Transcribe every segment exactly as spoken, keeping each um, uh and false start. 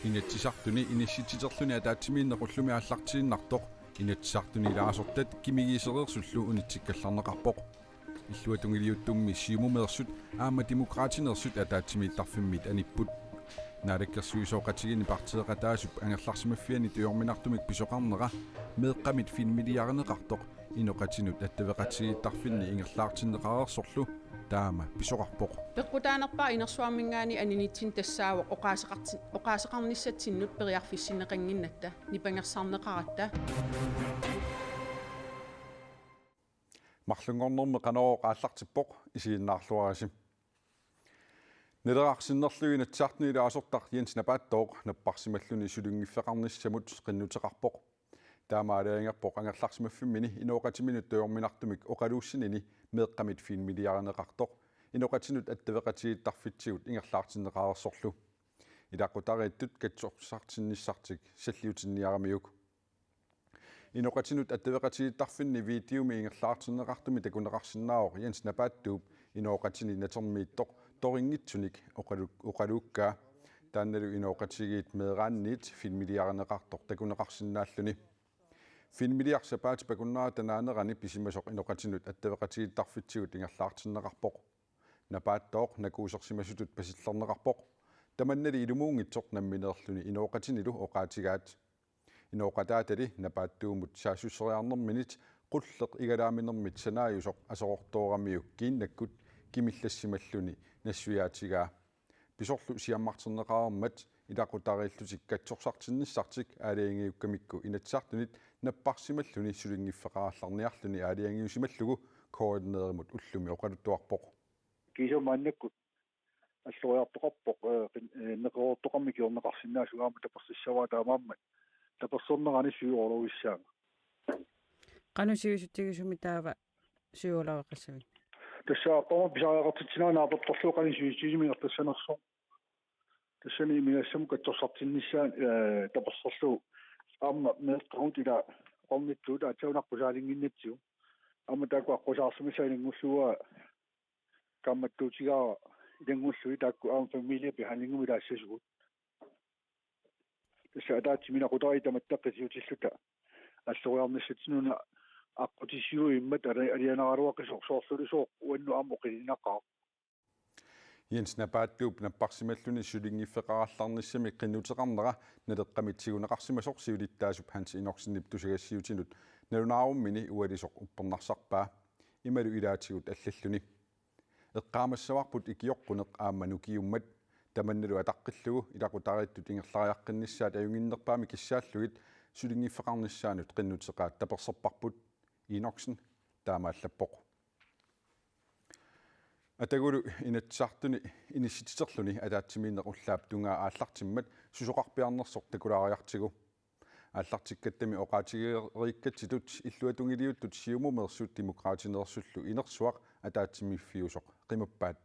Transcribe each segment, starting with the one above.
Inatsisartuni inissitsiterluni ataatsimiinneq ullumi aallartiinnartoq Inatsisartuni ilaasortat kimigiisereersullu unitsikkallarneqarpoq. Illuatungiliuttummi Siumumeersut aamma Demokraatineersut ataatsimiittarfimmit anipput. Naalakkersuisooqatigiinni partiiqataasup angerlarsimaffiani tujorminartumik pisoqarnera meeqqamit filmiliarineqartoq inoqatinut attaveqatigiittarfinni ingerlaartinneqareersorlu taama pisoqarpoq. Peqqutaanerpaaq inersuarminngaanniit aninitsinni tassaavoq oqaaseqarti-, oqaaseqarnissatsinnut periarfissinneqannginnatta nipangersarneqaratta. Marlunngornermi Qanorooq aallartippoq, isiginnaarluarisi. Naleraq sinnerlugit Inatsisartuni ilaasortaq Jens Napaattooq napparsimalluni sulinngiffeqarnissamut qinnuteqarpoq. Taama aalajangerpoq angerlarsimaffimmini inooqatiminut tujorminartumik oqaluussinini meeqqamit filmiliarineqartoq inoqatinut attaveqatigiittarfitsigut ingerlaartinneqareersorlu. Ilaqutariittut katsorsartinnissartik salliutinniaramiuk. Inoqatinut attaveqatigiittarfinni videomi ingerlaartinneqartumi takuneqarsinnaavoq Jens Napaattuup inooqatini natermiittoq torinngitsunik oqalu-, oqaluukkaa. Taannalu inooqatigiit meeraanniit filmiliarineqartoq takuneqarsinnaalluni. Filmiliaq sapaatip akunnerata naanerani pisimasoq inoqatinut attaveqatigiittarfitsigut ingerlaartinneqarpoq. Napaattooq nakuusersimasutut pasillerneqarpoq. Tamannali ilumuunngitsoq nammineerluni inooqatinilu oqaatigaat. Inooqataatali Napaattuumut saassusseriarnerminit qulleq igalaaminermit sanaajusoq aserortooramiuk kiinnakkut kimillassimalluni nassuiaatigaa. Pisorlu siammarterneqareermat ilaqutariillutik katsorsartinnissartik aalajangiukkamikku Inatsisartunit napparsimalluni sulinngiffeqarallarniarluni aalajangiusimallugu K N R-imut ullumi oqaluttuarpoq. Kiisa maannakkut alloriartoqarpoq, eh, qin-, eh, neqeroortoqarmat ikiorneqarsinnaasut aamma tapersissavaa taamaammat. Tapersernerani sygeplejerissaanga. Qanoq sivisutigisumik taava sygeplejeqassavit? Tassa aappama pisariaqartitsineq naapertorlugu qanoq sivisutigisumik ingerlassanersoq. Tassani imigassamut katsorsartinnissaanut, eh, taperserlugu aamma meeqqamut ila oqarnittut aatsaat una aqqusaalinnginnatsigu. Aamma taakku aqqusaarsimasai ilanngullugu kaammattuutigaara ilanngullugit taakku aamma familiebehandlingimut ilaassasugut. Tassa ataatsimiinneq ilaqutariit tamatta qitiutilluta alloriarnissatsinnut una aqqutissiuimmat ali-, alianaraluaqisoq soorlulusooq uannut aamma oqilinnaqaaq. Jens Napaattuup napparsimalluni sulinngiffeqarallarnissamik qinnuteqarnera Naleqqamit tiguneqarsimasoq siulittaasup Hans Enoksenip tusagassiutinut nalunaarummini ualisoq uppernarsarpaa. Imalu ilaatigut allalluni. Eqqaamassavarput ikioqquneq aamma nukiummat tamannalu ataqqillugu ilaqutariittut ingerlariaqqinnissaat ajunnginnerpaamik kissaallugit sulinngiffeqarnissaanut qinnuteqaat taperserparput. Enoksen taama allappoq. Atagulu Inatsisartuni inissitsiterluni ataatsimiinneq ullaap tungaa aallartimmat susoqarpiarnersoq takulaariartigu. Aallartikkattami oqaatigereerikkatsitut illuatungiliuttut Siumumeersut Demokraatineersullu inersuaq ataatsimiiffiusoq qimappaat.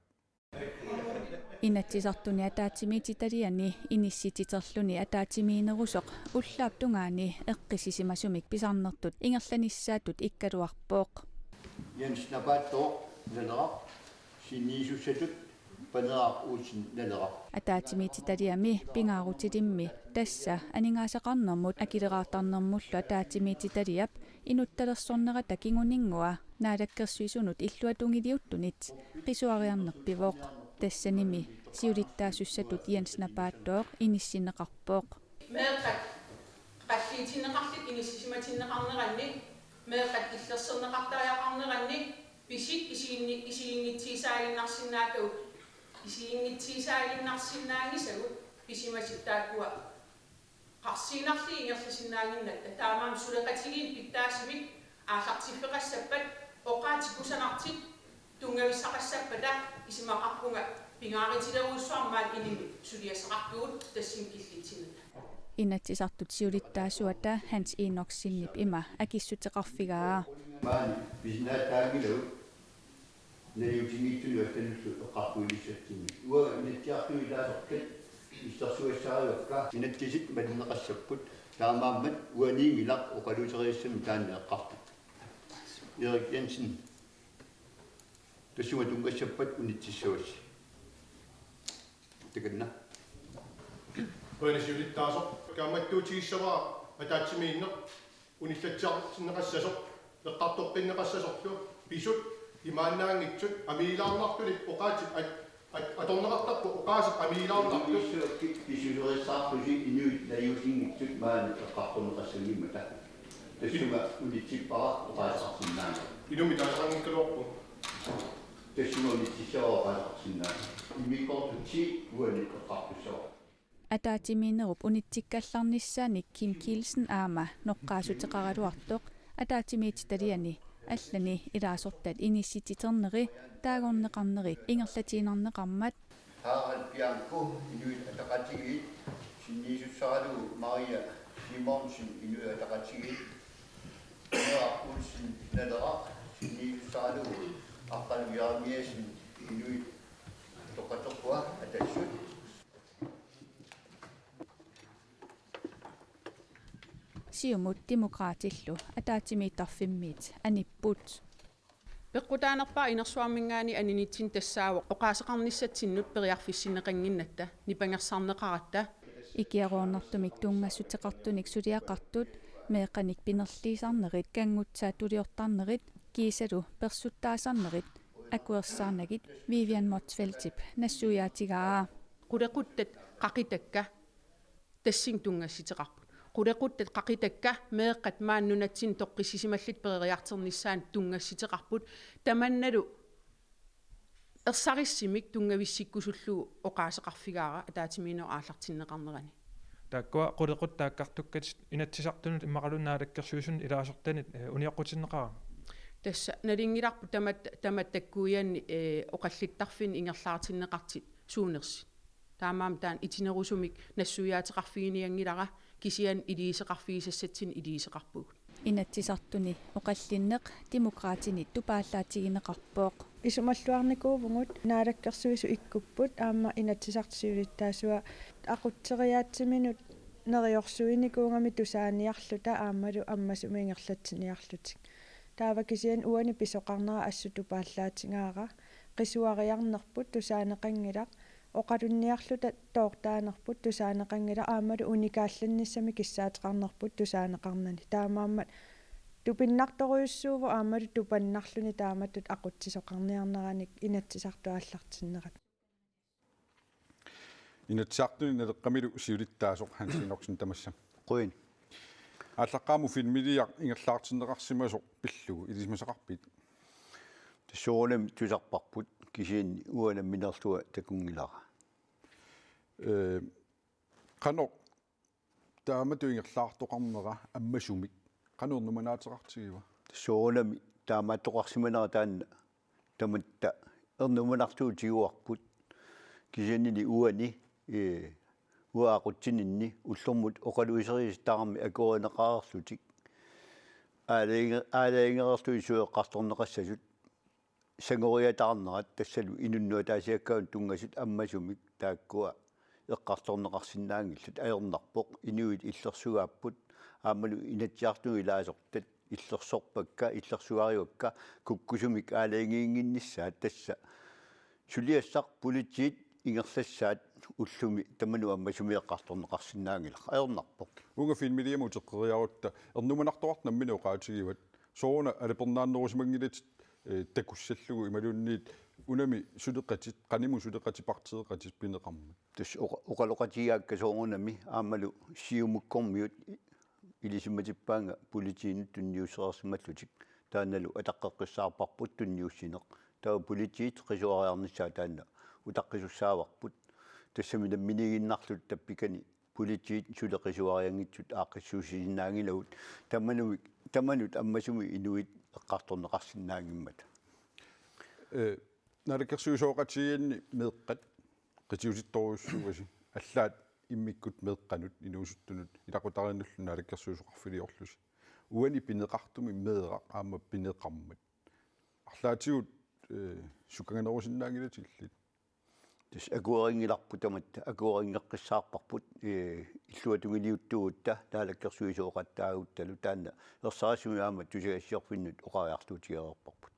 Inatsisartuni ataatsimiititaliani inissitsiterluni ataatsimiinnerusoq ullaap tungaani eqqissisimasumik pisarnertut ingerlanissaatut ikkaluarpoq. Jens Napaattooq, Naleraq. Sinniisussatut Paneeraq Olsen, Naleraq. Ataatsimiititaliami pingaarutilimmi tassa aningaasaqarnermut akileraartarnermullu ataatsimiititaliap inuttalersornerata kinguninngua naalakkersuisunut illuatungiliuttunit qisuariarneq pivoq. Tassanimi siulittaasussatut Jens Napaattooq inissinneqarpoq. Meeqqat qalliitinneqarlutik inissisimatinneqarneranni, meeqqat illersorneqartariaqarneranni pisik isiginni-, isiginngitsuusaaginnarsinnaagatta, isiginngitsuusaaginnarsinnaanngisagut pisimasut taakkua qarsiinnarlugit ingerlasinnaannginnatta, taamaammat suleqatigiinni pitsaasumik aallartiffeqassappat oqaatsit kusanartut tunngavissaqassappata isumaqarpunga pingaarutilerujussuarmik maani inimi suliassaqarpugut tassani killitsinnata. Inatsisartut siulittaasuata Hans Enoksenip ima akissuteqarfigaa. Maani pisinaataanngilagut naliutinngitsunut allanullu eqqartuinissatsinnik. Uanga Inatsisartuni ilaasortat illersugassarivakka. Inatsisit malinneqassapput, taamaammat uaniinngilaq oqaluuserisassamik taanna eqqartut. Erik Jensen. Tassunga tunngassappat unitsissavassi. Takanna. Qujanaq siulittaasoq. Kaammattuutigissavara ataatsimiinneq unillatsiartinneqassasoq, eqqartoqqinneqassasorlu pisut imaannaanngitsut amiilaarnartunik oqaatsit at-, at-, atorneqartarput oqaaseq amiilaarnartut. Inuit pisuserissaarlusi inuit najuutinngitsut maani eqqartorneqassanngimmata. Tassunga unitsippara oqaaseqarsinnaanera. Inummit taasaqanngikkaluarpunga. Tassunga unitsissavara oqaaseqarsinnaanera. Immikkoortutsi uani eqqartussavara. Ataatsimiinnerup unitsikkallarnissaanik Kim Kielsen aamma noqqaassuteqaraluartoq ataatsimiititaliani allani ilaasortat inissitsiternerit taagorneqarnerit ingerlatiinnarneqarmat. Harald Bianco, Inuit Ataqatigiit, sinniisussaralugu Maria Simonsen, Inuit Ataqatigiit, Noah Olsen Naleraq, sinniisussaralugu Aqqalu Jeremiassen, Inuit Toqatoqua Atassut. Siumut Demokraatillu ataatsimiittarfimmiit anipput. Peqqutaanerpaaq inersuarminngaanniit aninitsinni tassaavoq oqaaseqarnissatsinnut periarfissinneqannginnatta, nipangersarneqaratta. Ikiaroornartumik tunngassuteqartunik suliaqartut, meeqqanik pinerliisarnerit, kanngutsaat tuliortarnerit kiisalu persuttaasarnerit akuersaarnagit Vivian Motzfeldtip nassuiaatigaa. Qulequttat qaqitakka tassani tunngassuteqarput. Qulequttat qaqitakka meeqqat maani nunatsinni toqqissisimallutik peroriartornissaannut tunngassuteqarput. Tamannalu ersarissumik tunngavissikkusullugu oqaaseqarfigaara ataatsimiinnerup aallartinneqarnerani. Taakkua qulequttat taakkartukkatit Inatsisartunut immaqaluunniit Naalakkersuisunut ilaasortanit, eh, unioqqutinneqarami. Tassa nalunngilarput tamat-, tamatta takkuianni, eh, oqallittarfinni ingerlaartinneqartut suunersut. Taamaammat taanna itinerusumik nassuiaateqarfiginianngilara, kisianni iliuuseqarfigisassatsinnik iliuuseqarpugut. Inatsisartuni oqallinneq Demokraatinit tupaallaatigineqarpoq. Isumalluarnikuuvugut Naalakkersuisut ikkupput aamma Inatsisartut siulittaasuat aqutseriaatsiminut neriorsuinikuugami tusaaniarluta aammalu ammasumik ingerlatsiniarlutik. Taava kisianni uani pisoqarnera assut tupaallaatigaara, qisuariarnerput tusaaneqanngilaq, oqalunniarluta toortaanerput tusaaneqanngilaq aammalu unikaallannissamik kissaateqarnerput tusaaneqarnani. Taamaammat tupinnartorujussuuvoq aammalu tupannarluni taamatut aqutsisoqarniarneranik Inatsisartut aallartinnerat. Inatsisartuni Naleqqamilu siulittaasoq Hans Enoksen, tamassa. Qujan. Aallaqqaammut filmiliaq ingerlaartinneqarsimasoq pillugu ilisimasaqarpit? Soorunami tusarparput, kisianni uanga nammineerlunga takunngilara. Ee, qanoq taamatut ingerlaartoqarnera ammasumik qanoq ernumanaateqartigiva? Soorunami taamaattoqarsimanera taanna tamatta ernumanartuutigivarput, kisiannili uani, ee, uanga aqutsininni ullormut oqaluuserisassat tamarmik akuerineqareerlutik aalajange-, aalajangereerlutik suut eqqartorneqassasut sangoriataarnerat, tassalu inunnut ataasiakkaanut tunngasut ammasumik taakkua eqqartorneqarsinnaanngillat, ajornarpoq. Inuit illersugaapput aammalu Inatsisartuni ilaasortat illersorpakka, illersugarivakka kukkusumik aalajangiinnginnissaat, tassa suliassaq politiit ingerlassaat ullumi tamanut ammasumik eqqartorneqarsinnaanngilaq, ajornarpoq. Uunga filmiliamut uteqqeriarutta ernumanartoqartoq nammineq oqaatigivat, sooruna alapernaannerusimanngilatit, eh, takussallugu imaluunniit unami suleqatit, qanimut suleqatit, partiiqatit pineqarmat? Tassa oqa-, oqaloqatigaakka soorunami aammalu Siumukkormiut i-, ilisimatippaannga politiinut tunniussereersimallutik, taannalu ataqqeqqissaarparput tunniussineq. Taava politiit qisuariarnissaat taanna utaqqisussaavavut. Tassami namminiiginnarluta tappikani politiit suli qisuarianngitsut aaqqissuussisinnaanngilagut, tamanumik, tamanut ammasumik inuit eqqartorneqarsinnaanngimmata. Eh, naalakkersuisooqatigiinni meeqqat qitiusittorujussuuasi, allaat immikkut meeqqanut, inuusuttunut ilaqutariinnullu naalakkersuisoqarfiliorlusi. Uani pineqartumi meeraq aamma pineqarmat, arlaatigut, eh, sukkaganerusinnaanngilatit illit? Tassa akuerinngilarput tamatta, akuerinngeqqissaarparput, ee, illuatungiliuttuugutta naalakkersuisooqattaaguttalu, taanna ersarissumik aamma tusagassiorfinnut oqariartuutigereerparput.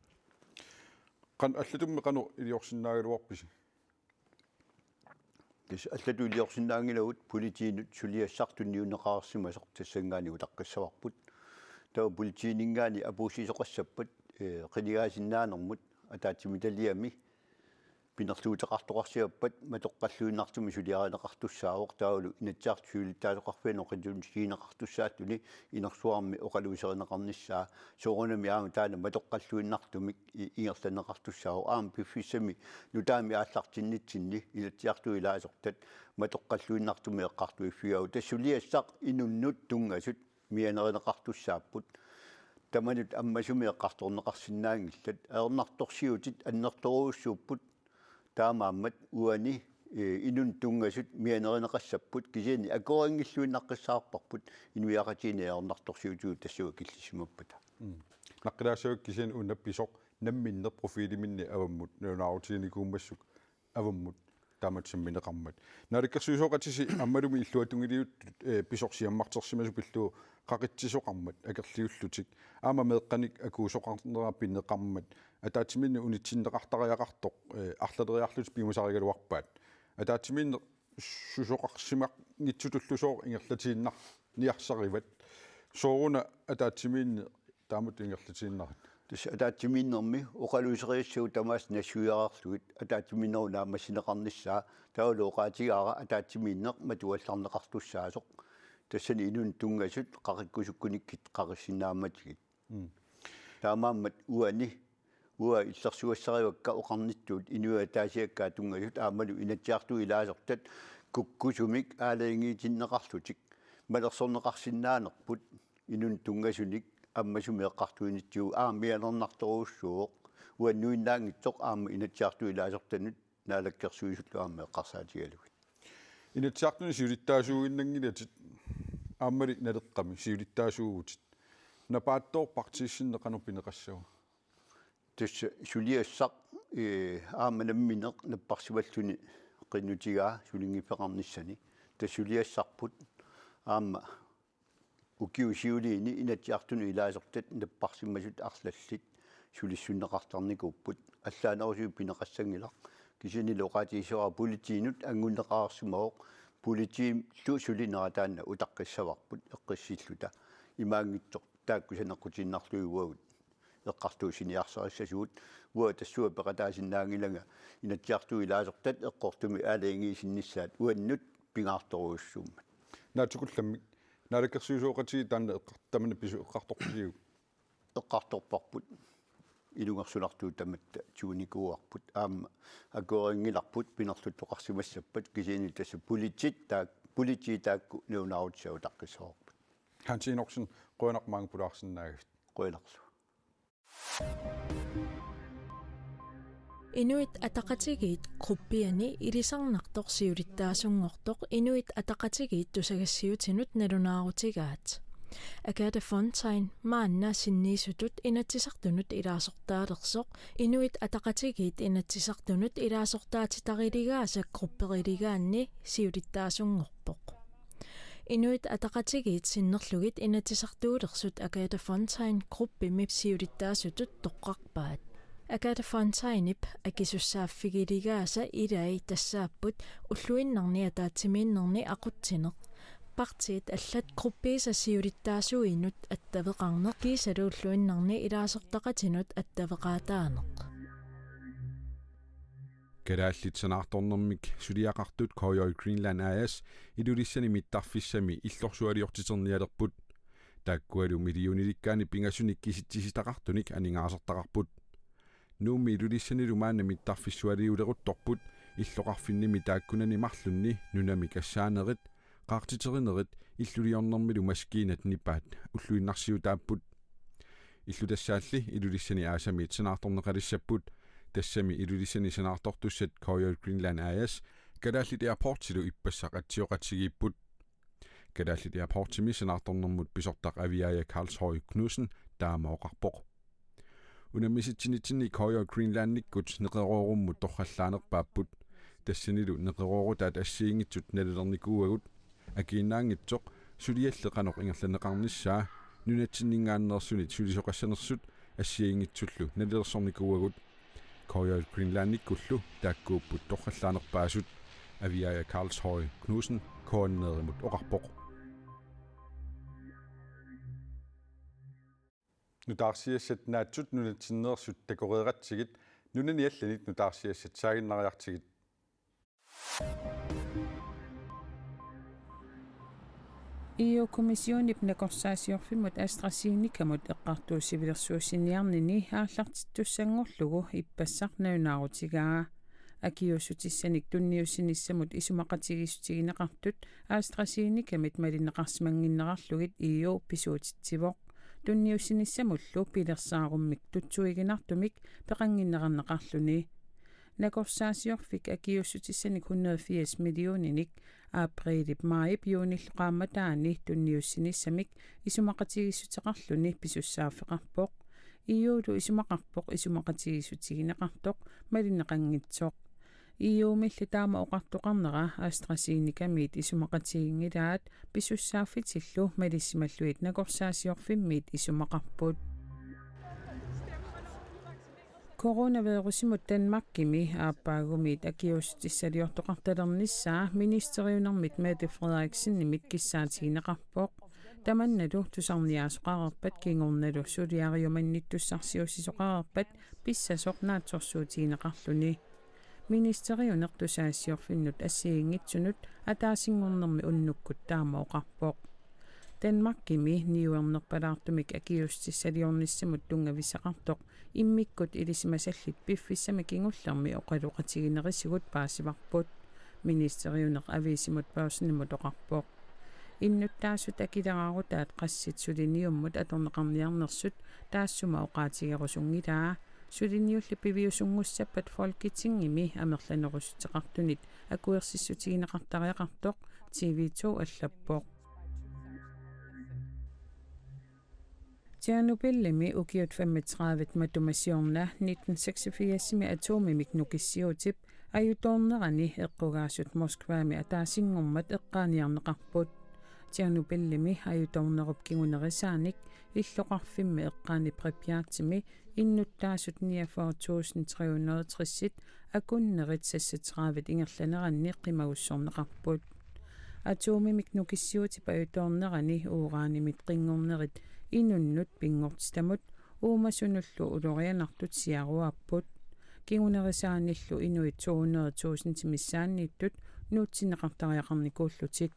Qan-, allatut qanoq iliorsinnaagaluarpisi? Tassa allatut iliorsinnaanngilagut politiinut suliassaq tunniunneqarsimasoq tassanngaanniit utaqqissavarput. Taava politiininngaanniit apuussisoqassappat, ee, qinigaasinnaannermut ataatsimiititaliami pinerluuteqartoqarsimappata matoqqalluinnartumik suliarineqartussaavoq, taavalu Inatsisartut Siulittaasoqarfiani oqaatigineqartussaalluni inersuarmi oqaluuserineqarnissaa, soorunami aamma taanna matoqqalluinnartumik i-, ingerlanneqartussaavoq. Aamma piffissami nutaamik aallartinnitsinni Inatsisartut ilaasortat matoqqalluinnartumik eqqartuiffigaavut. Tassa suliassaq inunnut tunngasut mianerineqartussaapput. Tamanut ammasumik eqqartorneqarsinnaanngillat. Ajornartorsiutit annertoorujussuupput. Taamaammat uani, ee, inunnut tunngasut mianerineqassapput, kisianni akuerinngilluinnaqqissaarparput inuiaqatigiinni ajornartorsiutigut tassunga killissimappata. Mm. Naqqilaassavakka kisianni una pisoq namminneq profiliminni avammut, nalunaarutiginikuummassuk avammut taamatut sammineqarmat. Naalakkersuisooqatisi aammalumi illuatungiliuttut, ee, pisoq siammartersimasoq pillugu qaqitsisoqarmat akerliullutik. Aamma meeqqanik akuusoqarnera pineqarmat. Ataatsimiinneq unitsinneqartariaqartoq, ee, arlaleriarlutik piumasarigaluarpaat. Ataatsimiinneq susoqarsimanngitsutullusooq ingerlatiinnarniarsarivat. Sooruna ataatsimiinneq taamatut ingerlatiinnarnera? Tassa ataatsimiinnermi oqaluuseriassagut tamaasa nassuiareerlugit ataatsimiinnerup naammassineqarnissaa, taavalu oqaatigaara ataatsimiinneq matuallarneqartussaasoq. Tassani inunnut tunngasut qaqikkusukkunikkit qaqissinnaammatigit. Mm. Taamaammat uani, uanga illersugassarivakka oqarnittut inuit ataasiakkaat tunngasut aammalu Inatsisartut ilaasortat kukkusumik aalajangiitinneqarlutik malersorneqarsinnaanerput inunnut tunngasunik ammasumik eqqartuinitsigut aamma mianernartorujussuuvoq, uannuinnaanngitsoq aamma Inatsisartut ilaasortanut naalakkersuisullu aamma eqqarsaatigalugit. Inatsisartuni siulittaasuuginnanngilatit, aammali Naleqqami siulittaasuuvutit. Napaattooq partiit sinneqanut pineqassava? Tassa suliassaq, ee, aamma nammineq napparsimalluni qinnutigaa sulinngiffeqarnissani. Tassa suliassarput aamma ukiut siuliini Inatsisartuni ilaasortat napparsimasut arlallit sulissunneqartarnikuupput. Allaanerusumik pineqassanngilaq. Kisiannili oqaatigissavara politiinut anngunneqarsimavoq, politiillu sulinera taanna utaqqissavarput eqqissilluta. Imaanngitsoq taakku saneqqutiinnarlugit uagut eqqartuussiniarsarissasugut. Uanga tassunga peqataasinnaanngilanga Inatsisartut ilaasortat eqqortumik aalajangiisinnissaat uannut pingaartorujussuummat. Naatsukullammik, naalakkersuisooqatigiit taanna eqqar-, tamanna pisut eqqartorpisiuk? Eqqartorparput. Ilungersunartuut tamatta tigunikuuarput. Aamma akuerinngilarput pinerluttoqarsimassappat, kisianni tassa politiit taak-, politiit taakku nalunaarutissat utaqqissavarput. Hans Enoksen, qujanaq maanga pulaarsinnaagavit. Qujanarlu. Inuit Ataqatigiit gruppiani ilisarnartoq siulittaasunngortoq Inuit Ataqatigiit tusagassiutinut nalunaarutigaat. Agathe Fontain maanna sinniisutut Inatsisartunut ilaasortaalersoq Inuit Ataqatigiit Inatsisartunut ilaasortaatitariligaasa grupperiligaanni siulittaasunngorpoq. Inuit Ataqatigiit sinnerlugit inatsisartuulersut Agathe Fontain gruppimi siulittaasutut toqqarpaat. Agathe Fontainip akisussaaffigiligaasa ilai tassaapput ulluinnarni ataatsimiinnerni aqutsineq, partiit allat gruppiisa siulittaasuinut attaveqarneq kiisalu ulluinnarni ilaasortaqatinut attaveqaataaneq. Kalaallit sanaartornermik suliaqartut K J Greenland A/S Ilulissani mittarfissami illorsualiortiternialerput. Taakkualu millionilikkaanni pingasunik kisitsisitaqartunik aningaasartaqarput. Nuummi Ilulissanilu maanna mittarfissualiuleruttorput illoqarfinnimi taakkunani marlunni nunamik assaanerit, qaartiterinerit illuliornermilu maskiinat nipaat ulluinnarsiutaapput. Illutassaalli Ilulissani aasamiit sanaartorneqalissapput, tassami Ilulissani sanaartortussat K J Greenland A/S Kalaallit Airportsilu ippassaq atsioqatigiipput. Kalaallit Airportsimi sanaartornermut pisortaq aviaaja Karl Høegh Knudsen taama oqarpoq. Unammisitsinnitsinni K J Greenlandikkut neqeroorummut torrallaanerpaapput. Tassanilu neqeroorutaat assigiinngitsut nalilernikuuagut. Akiinnaanngitsoq sulialli qanoq ingerlanneqarnissaa nunatsinninngaanneersunit sulisoqassanersut assigiinngitsullu nalilersornikuuagut. K J Greenlandikkullu taakkuupput torrallaanerpaasut. Aviaja Karlshøj Knudsen K N R-imut oqarpoq. Nutaarsiassat naatsut nunatsinneersut takoreeratsigit nunani allanit nutaarsiassat saaginnariartigit. E.U.-kommissionip nakorsaasiorfimmut AstraZenecamut eqqartuussivilersuussiniarnini aallartittussanngorlugu ippassaq nalunaarutigaa. Akiuussutissanik tunniussinissamut isumaqatigiissutigineqartut AstraZenecamit malinneqarsimannginnerarlugit E U pisuutitsivoq. Tunniussinissamullu pilersaarummik tutsuiginartumik peqannginnerarneqarluni. Nakorsaasiorfik akiuussutissanik hundrede firs millioninik aprilip maajip juunillu qaammataani tunniussinissamik isumaqatigiissuteqarluni pisussaaffeqarpoq. E U-lu isumaqarpoq isumaqatigiissutigineqartoq malinneqanngitsoq. E U-milli taama oqartoqarnera AstraZenecamiit isumaqatiginngilaat pisussaaffitillu malissimallugit nakorsaasiorfimmiit isumaqarput. Coronavirusimut Danmarkimi aappaagumiit akiuussutissaliortoqartalernissaa ministeriunermit Mette Frederiksenimit kissaatigineqarpoq. Tamannalu tusarniaasoqareerpat kingornalu suliariumannittussarsiussisoqareerpat pissasoq naatsorsuutigineqarluni. Ministeriuneq tusagassiorfinnut assigiinngitsunut ataasinngornermi unnukkut taama oqarpoq. Danmarkimi niuernerpalaartumik akiuussutissaliornissamut tunngavissaqartoq immikkut ilisimasallit piffissami kingullermi oqaloqatiginerisigut paasivarput, ministeriuneq aviisimut Børsenimut oqarpoq. Innuttaasut akileraarutaat qassit suliniummut atorneqarniarnersut taassuma oqaatigerusunngilaa. Suliniulli piviusunngussappat Folketingimi amerlanerussuteqartunit akuersissutigineqartariaqartoq T V to allappoq. Tjernobylimi ukiut femogtredive matuma siorna nitten seksogfirsimi atomimik nukissiutip ajutoornerani eqqugaasut Moskvami ataasinngormat eqqaaniarneqarput. Tjernobylimi ajutoornerup kingunerisaanik illoqarfimmi eqqaani Pripyatimi innuttaasut niogfyrre tusind tre hundrede og tres akunnerit seksogtredive ingerlaneranni qimagussorneqarput. Atomimik nukissiutip ajutoornerani uranimit qinngornerit inunnut pinngortitamut uumasunullu ulorianartut siaruaapput. Kingunerisaanillu inuit to hundrede tusind missaanniittut nuutsinneqartariaqarnikuullutik.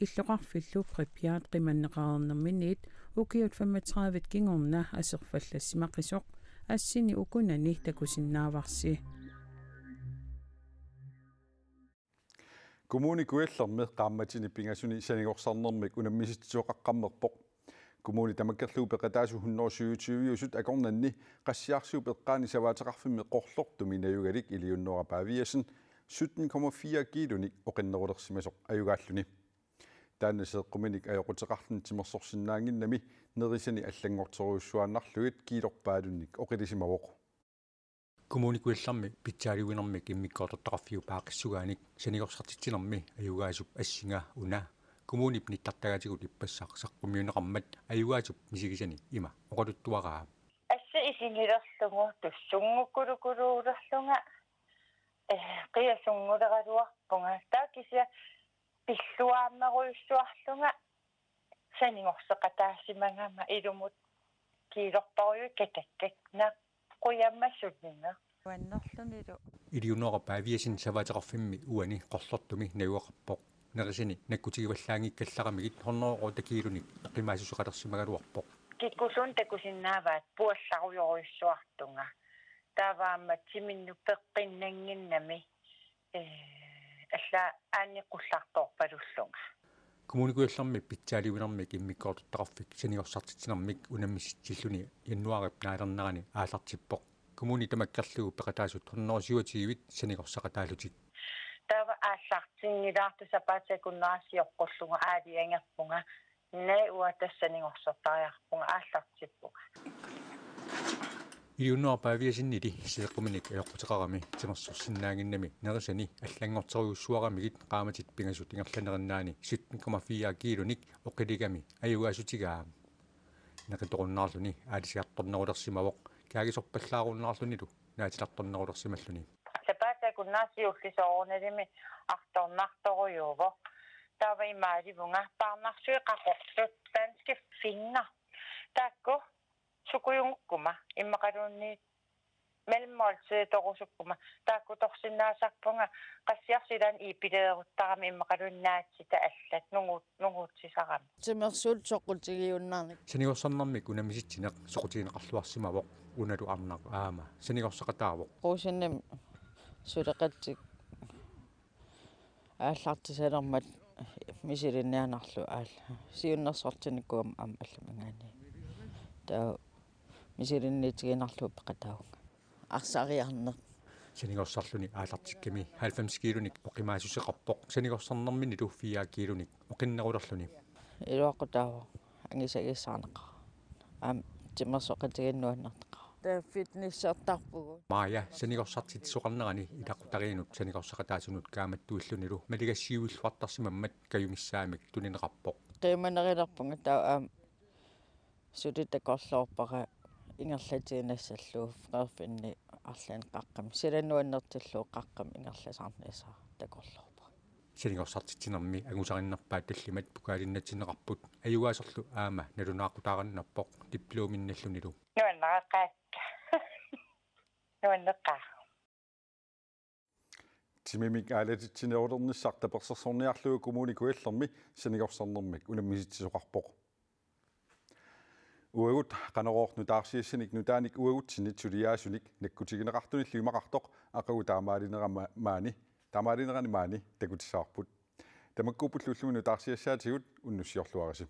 Illoqarfillu Pripyat qimanneqareernerminiit ukiut femogtredive kingorna aserfallassimaqisoq assini ukunani takusinnaavarsi. Kommune Kujallermi qaammatini pingasuni sanigorsarnermik unammisitsisoqaqqammerpoq. Kommuni tamakkerlugu peqataasut hundrede syvogtyve-usut akornanni qassiarsuup eqqaani savaateqarfimmi Qorlortumi najugalik Eleonora Paviasen sytten komma fire kiilunik oqinnerulersimasoq ajugaalluni. Taanna seeqquminik ajoquteqarluni timersorsinnaannginnami nerisani allanngorterujussuaannarlugit kiilorpaalunnik oqilisimavoq. Kommune Kujallermi pitsaaliuinermik immikkoortortaqarfiup aaqqissugaanik sanigorsartitsinermi ajugaasup assinga una kommunip nittartagaatigut ippassaq saqqummiunneqarmat ajugaasup misigisani ima oqaluttuaraa. Assi isigilerlugu tussunngukulukuluulerlunga, eh, qiasunnguleraluarpunga. Taava kisianni pilluaammerujussuarlunga sanigorseqataasimagama ilumut kiilorparujuit katakkak naqqujamma sulineq. Uannerlunilu. Eleonora Paviasen savaateqarfimmi uani Qorlortumi najugaqarpoq. Nerisani nakkutigivallaanngikkallaramigit hundrede kiilunik qimaassuseqalersimagaluarpoq. Kikkulluunniit takusinnaavaat puallariorujussuartunga. Taava aamma timinnut peqqinnannginnami, eh, alla aanni qullartoorpalullunga. Kommune Kujallermi pitsaaliuinermik immikkoortortaqarfik sanigorsartitsinermik unammissitsilluni januaarip naalernerani aallartippoq. Kommuni tamakkerlugu peqataasut hundrede syvogtyve sanigorsaqataallutik. Taava aallartinngilaartoq sapaatip akunnerani sioqqullugu aalajangerpunga. Naa uanga tassa sanigorsortariaqarpunga aallartippunga. Eleonora Paviasenili seeqquminik ajoquteqarami timersorsinnaannginnami nerisani allanngorterujussuaramigit qaammatit pingasut ingerlanerinnaani sytten komma fire kiilunik oqiligami ajugaasutigaa. Neqitorunnaarluni aalisagartornerulersimavoq kaagisorpallaarunnaarlunilu naatilartornerulersimalluni. Sapaatip Unnaasiulli soorunalimi artornartorujuuvoq. Taava imaalivunga paarnarsuit qaqortut danske finner. Taakku sukujugukkuma immaqaluunniit mellemmåltiditorusukkuma taakkutorsinnaasarpunga qassiarsilan iipileeruttarami immaqaluunniit naatsita allat nungu-, nunguutsisarami. Timersuut soqutigiunnaarnik. Sanigorsarnermik unammisitsineq soqutigineqarluarsimavoq unalu arnaq aamma sanigorsaqataavoq. Quusinnim suleqatik aallartisalermat misilinniarnarlugu aalla. Siunnersortinnikuugama aamma allaminngaanniit. Taava misilinniitiginarlugu peqataavunga. Arsariarneq. Sanigorsarluni aallartikkami halvfems kiilunik oqimaassuseqarpoq, sanigorsarnerminilu fire kiilunik oqinnerulerluni. Iluaqutaavoq angisagissaarneqaaq. Aamma timersoqatigiinnik nuannertaqaaq. Taava fitnessertarpugut. Maja sanigorsartitsisoqarnerani ilaqutariinnut sanigorsaqataasunut kaammattuillunilu maligassiuilluartarsimammat kajumissaamik tunineqarpoq. Qiimanerulerpunga taava aamma suli takorloorpara ingerlatiinnassallugu freerfinni arlaanni qaqqami. Sila nuannertillugu qaqqami ingerlasaarnissaa takorloorpara. Sanigorsartitsinermi angusarinnerpaat tallimat pokaalinnatsinneqarput, ajugaasorlu aamma nalunaaqutaarinnerpoq diplominnallunilu. Nuanneqaakka. Nuanneqaaq. Timimik aalatitsinerulernissaq tapersersorniarlugu Kommune Kujallermi sanigorsarnermik unammisitsisoqarpoq. Uagut Qanorooq nutaarsiassanik nutaanik uagutsinnit suliaasunik nakkutigineqartunillu imaqartoq aqagu taamaalinera ma-, maani, taamaalinerani maani takutissavarput. Tamakkuupput ullumi nutaarsiassaatigut, unnussiorluarisi.